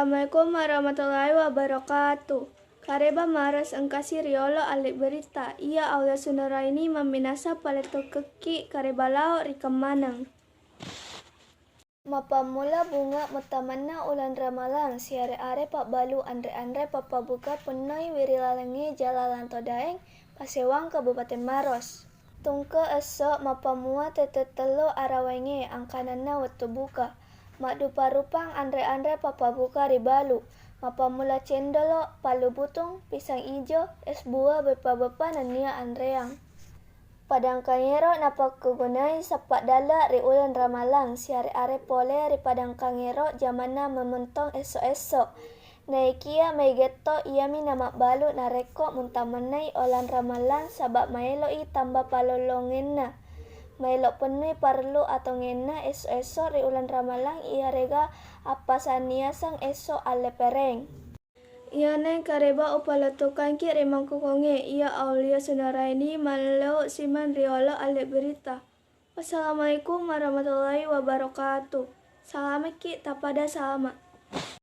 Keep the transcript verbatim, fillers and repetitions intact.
Assalamualaikum warahmatullahi wabarakatuh. Kareba Maros engkasi riolo alle berita. Iya Aulia Sunaraini mamminasa palettokekki kareba lao ri kemmaneng. Mappammula bunga muttamenna uleng Ramalang, siare-are pabbalu anre-anre pappabuka pennoi wirilalengnge jalalang to Daeng, Pasewang, Kabupaten Maros. Tungke esso mappammua tette tello arawaingnge angkananna wettu buka. Maddupa-rupang anre-anre pappabuka ribalu, mappammula cendolo, pallu butung, pisang ijo, es buah, beppa-beppa nennia anreang. Padangkangngero napakkegunai sappa dalla ri uleng Ramalang, siare-are pole ri padangkangngero jamanna mementong esso-esso. Naikia maigetto iyami namabbalu narekko muntamennai olang Ramalang, saba maeloi tamba palollongenna. Maelo pennui parellu atongenna esso-esso ri uleng Ramalang iyarega appasanni yaseng esso alle pereng. Iyana kareba upalettokangki ri mangkokongnge, iya Aulia Sunaraini mallau simeng riolo alle berita. Wassalamualaikum warahmatullahi wabarakatuh. Salamekki tapada salama.